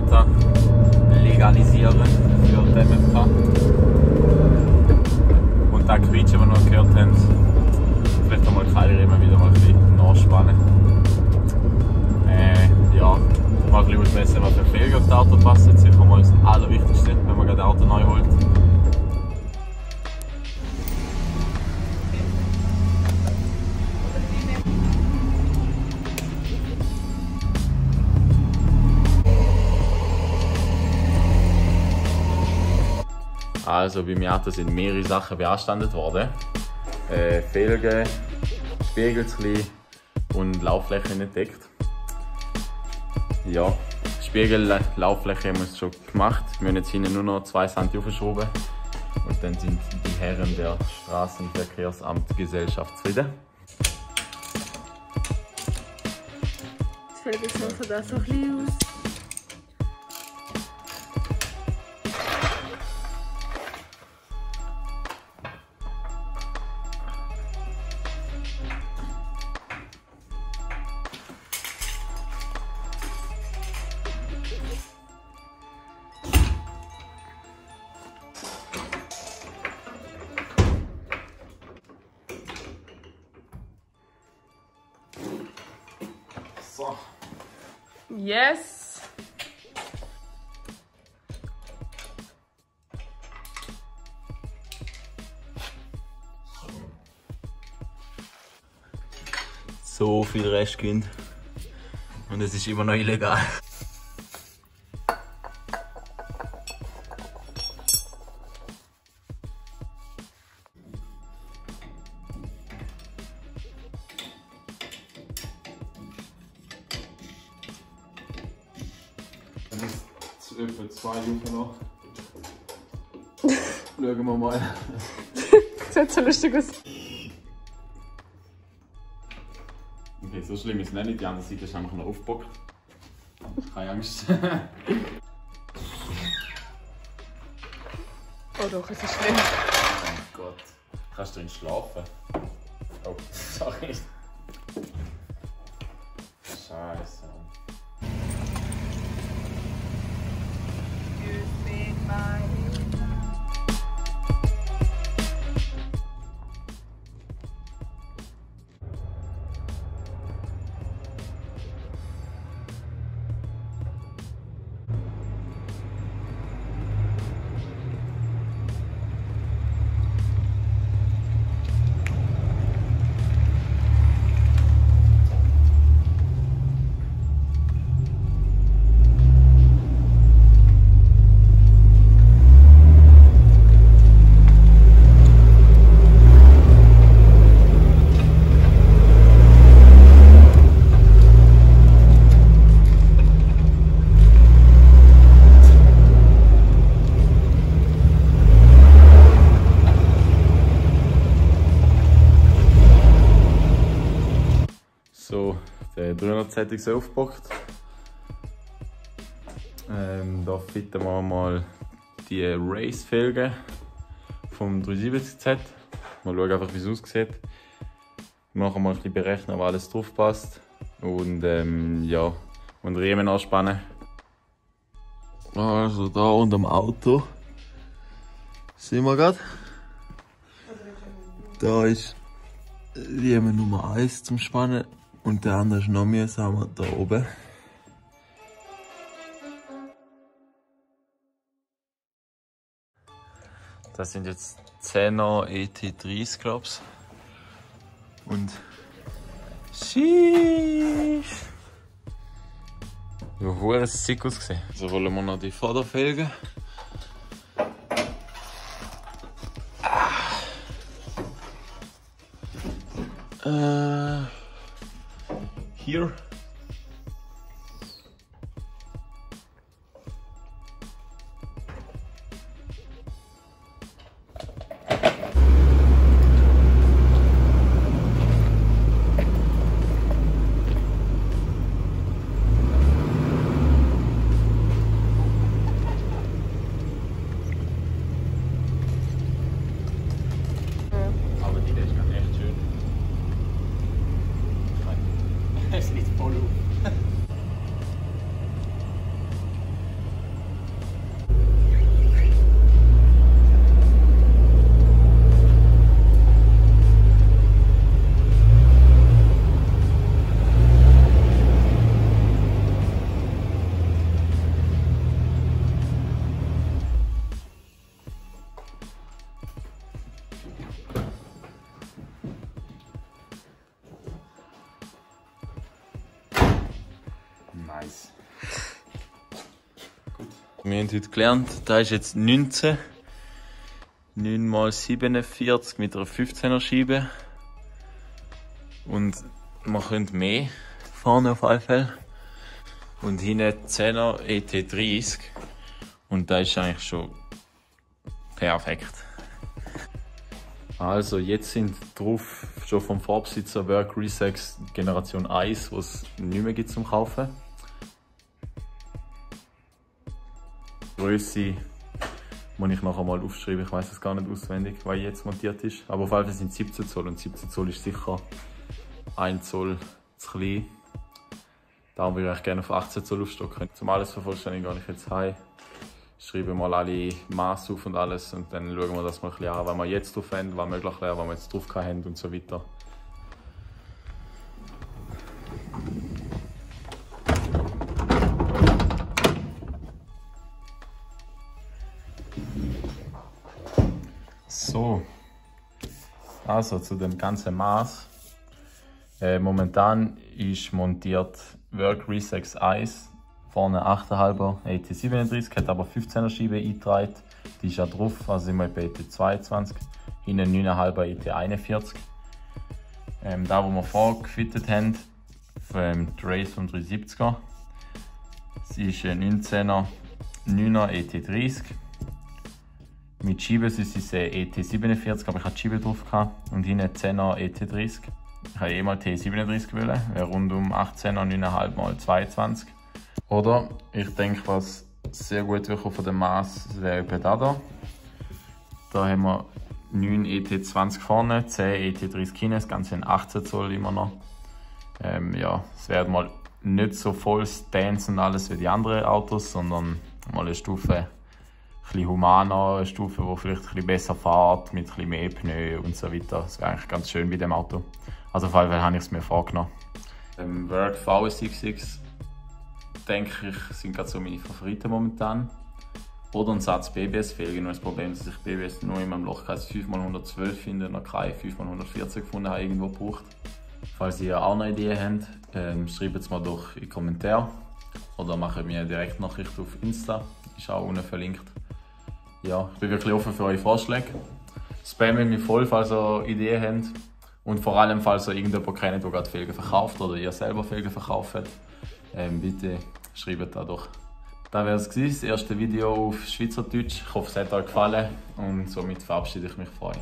Miata legalisieren für die MFK. Und das Quietschen, das wir noch gehört haben, vielleicht einmal die Keilriemen wieder mal ein bisschen nachspannen. Ja, mal ein bisschen ausmessen, was für Felgen auf das Auto passen. Sicher mal das Allerwichtigste, wenn man gerade ein Auto neu holt. Also bei Miata sind mehrere Sachen beanstandet worden. Felgen, Spiegel und Lauffläche nicht deckt. Ja, Spiegel, Lauffläche haben wir schon gemacht. Wir müssen jetzt hinten nur noch 2 cm aufschrauben. Und dann sind die Herren der Straßenverkehrsamtgesellschaft zufrieden. Jetzt fällt jetzt noch da so ein bisschen aus. So. Yes! So viel Restgewinn. Und es ist immer noch illegal. Dann ist es etwa 2 Jahre noch. Schauen wir mal. Das sieht so lustig aus. Okay, so schlimm ist es nicht. Die andere Seite ist einfach noch aufgebockt. Keine Angst. Oh doch, es ist schlimm. Oh mein Gott. Kannst du drin schlafen? Oh, sorry. Scheiße. So, der 300 ist aufgepackt. Da fitten wir mal die Race-Felgen vom 370Z. Mal schauen, einfach, wie es aussieht. Wir machen mal ein bisschen berechnen, ob alles drauf passt. Und ja, und Riemen anspannen. Also da unter dem Auto sehen wir gerade. Da ist Riemen Nummer 1 zum Spannen. Und der andere ist noch mühsamer da oben. Das sind jetzt 10er ET30, glaube ich. Und sheesh! Ja, hure sick ausgesehen. So wollen wir noch die Vorderfelgen. Hier. Aber die ist ganz echt schön. Wir haben heute gelernt, da ist jetzt 19. 9 x 47 mit einer 15er Scheibe. Und man könnte mehr vorne auf alle Fälle. Und hinten 10er ET30. Und das ist eigentlich schon perfekt. Also jetzt sind drauf schon vom Vorbesitzer Work Resex Generation 1, was es nicht mehr gibt zum Kaufen. Größe muss ich nachher mal aufschreiben, ich weiß es gar nicht auswendig, weil jetzt montiert ist. Aber auf jeden Fall sind 17 Zoll und 17 Zoll ist sicher 1 Zoll zu klein. Darum würde ich gerne auf 18 Zoll aufstocken. Zum alles vervollständigen gehe ich jetzt heim, schreibe mal alle Maße auf und alles und dann schauen wir das mal ein bisschen an, was wir jetzt drauf haben, was möglich wäre, was wir jetzt drauf haben und so weiter. So, also zu dem ganzen Maß. Momentan ist montiert Work Resex 1, vorne 8,5er ET37, hat aber 15er Scheibe eingetragen. Die ist ja drauf, also sind wir bei ET22, hinten 9,5er ET41. Da wo wir vorgefittet haben, die Race vom 370er, sie ist ein 19er 9er ET30. Mit Scheibe ist es ET47, aber ich hatte die Scheibe drauf und hinten 10er ET30. Ich wollte eh mal T37 wählen, wäre rund um 18er 9,5 x 22. Oder ich denke, was sehr gut wird von dem Maß wäre etwa da. Da haben wir 9 ET20 vorne, 10 ET30 hinten, das Ganze in 18 Zoll immer noch. Ja, es wird mal nicht so voll Stance und alles wie die anderen Autos, sondern mal eine Stufe ein bisschen humaner, eine Stufe, die vielleicht ein bisschen besser fährt, mit ein bisschen mehr Pneu und so weiter. Das wäre eigentlich ganz schön bei dem Auto. Also auf jeden Fall habe ich es mir vorgenommen. Work VSXX, denke ich, sind gerade so meine Favoriten momentan. Oder ein Satz BBS-Felgen. Das Problem ist, dass ich BBS nur in meinem Lochkreis 5x112 finde und noch keine 5x140 gefunden habe, irgendwo gebraucht. Falls ihr auch noch Ideen habt, schreibt es mir doch in die Kommentare. Oder macht mir eine Direktnachricht auf Insta, ist auch unten verlinkt. Ja, ich bin wirklich offen für eure Vorschläge. Spammt mich voll, falls ihr Ideen habt. Und vor allem, falls ihr irgendjemanden kennt, der gerade Felgen verkauft oder ihr selber Felgen verkauft, bitte schreibt da doch. Das wäre es gewesen, das erste Video auf Schweizerdeutsch. Ich hoffe, es hat euch gefallen und somit verabschiede ich mich von euch.